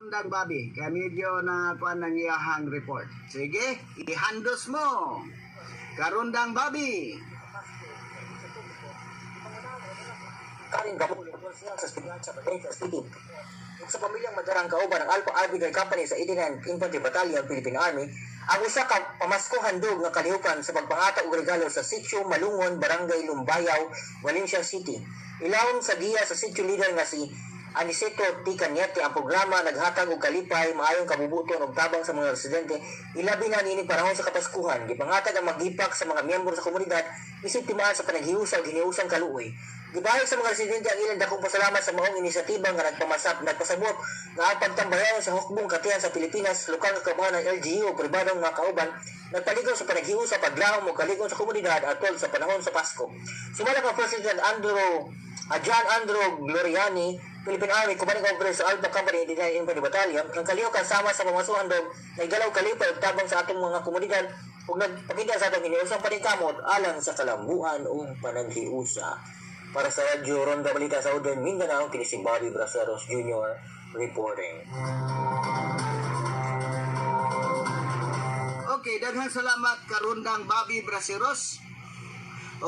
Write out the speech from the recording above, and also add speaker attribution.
Speaker 1: Karundang Bobby, kaya medyo na kuan ng iyahang report. Sige, ihandos mo. Karundang Bobby.
Speaker 2: Karin Kapulong sa Sigacha, Valencia City. Ug sa pamilyang Madarang kauban ang Alpha Arbitrary Company sa 89th Infantry Battalion, Philippine Army, ang usa ka pamasko handog nga kalihukan sa pagpangatag og regalo sa Sitio Malungon, Barangay Lumbayaw, Valencia City. Ilawom sa giya sa sitio leader nga si Aniceto T. Cañete, ang programa naghatag og kalipay, maayong kabubuton ug tabang sa mga residente, ilabi na niining panahon sa Kapaskuhan. Gipangatag ang magipak sa mga miyembro sa komunidad isip timaan sa panaghiusa ug hiniusang kaluoy. Gibahayag sa mga residente ang ilang dakong pasalamat sa maong inisyatiba nga nagpamasap, nagpasabot nga ang pagtambayan sa hukbong katihan sa Pilipinas, lokal nga kabuhan ng LGU ug pribadong mga kauban nagpaligon sa panaghiusa, paglahom ug kalig-on sa komunidad atol sa panahon sa Pasko. Sumala kang President Andrew John Andrew Gloriani, Philippine Army, Commanding Officer sa Alpha Company 89 Infantry Battalion, ang kalihukan sama sa pamasuhan handog naigalaw kalipay ug tabang sa atong mga komunidad ug nagpakita sa atong hiniusang paningkamot alang sa kalambuan ug panaghiusa. Para sa Radyo Ronda Balita sa Southern Mindanao, kini si Bobby Braceros Jr. reporting.
Speaker 1: Okay, daghang salamat, Karundang Bobby Braceros.